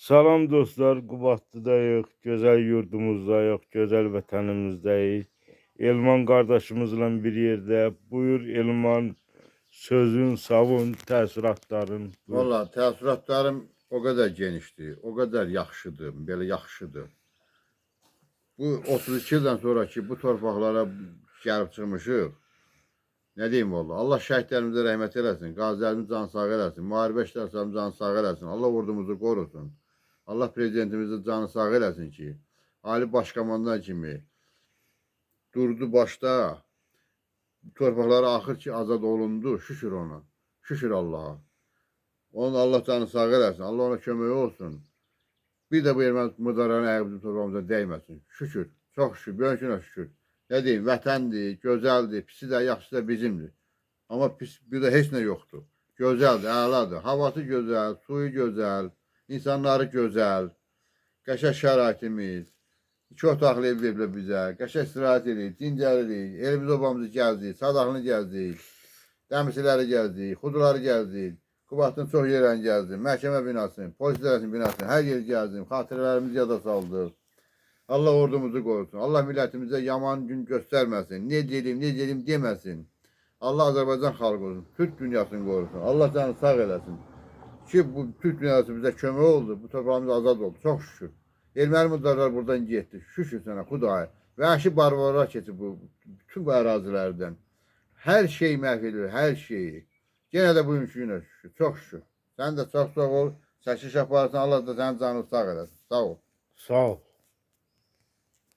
Salam dostlar, Qubadlıdayıq, gözəl yurdumuzdayıq, gözəl vətənimizdəyik. Elman qardaşımızla bir yerdə. Buyur Elman, sözün, savun, təəssüratların. Buyur. Valla təəssüratlarım o qədər genişdir, o qədər yaxşıdır, belə yaxşıdır. Bu 32 ildən sonra ki, bu torpaqlara gəlib çıxmışıq. Nə deyim valla? Allah şəhidlərimizə rəhmət eləsin, qazilərimiz can sağ eləsin, müharibə iştirakçılarımız can sağ eləsin, Allah ordumuzu qorusun. Allah prezidentimizin canı sağ eləsin ki, Ali Başkomandan kimi durdu başda, torpaqları axır ki azad olundu, şükür ona, şükür Allaha. Onun Allah canı sağ eləsin, Allah ona kömək olsun. Bir də bu erməni mızarların ayağı bizim torpağımıza dəyməsin. Şükür, çox şükür, böyük günə şükür. Nə deyim, vətəndir, gözəldir, pisi də, yaxşısı da bizimdir. Amma pis bir də heç nə yoxdur. Gözəldir, əladır. Havası gözəl, suyu gözəl, insanları gözəl. Qəşəng şəraitimiz. İki otaqlı ev veriblər bizə. Qəşəng istirahət edirik, dincəlirik. Elimiz obamızı gəzdik, Sadaqlı gəzdik. Dəmirçiləri gəzdik, Xuduları gəzdik. Qubadın çox yerlərini gəzdim. Məhkəmə binasını, polis idarəsinin binasını, hər yeri gəzdim. Xatirələrimizi yada saldıq. Allah ordumuzu qorusun. Allah millətimizə yaman gün göstərməsin. Ne deyim, ne deyim deməsin. Allah Azərbaycan xalqı qorusun. Türk dünyasını qorusun. Allah canı sağ eləsin. Ki bu Türk dünyası bizə kömək oldu. Bu torpağımız azad oldu. Çox şükür. Erməni muzdarlar buradan getdi. Şükür sənə Xudaya. Vəhşi barbarlar keçib bu bütün bu ərazilərdən. Hər şey məhv edilir, hər şeyi. Yenə də bugünkü günə şükür. Çox şükür. Sən də çox sağ ol. Çəkiş aparsan, Allah da sənin canını sağ eləsin. Sağ ol. Sağ ol.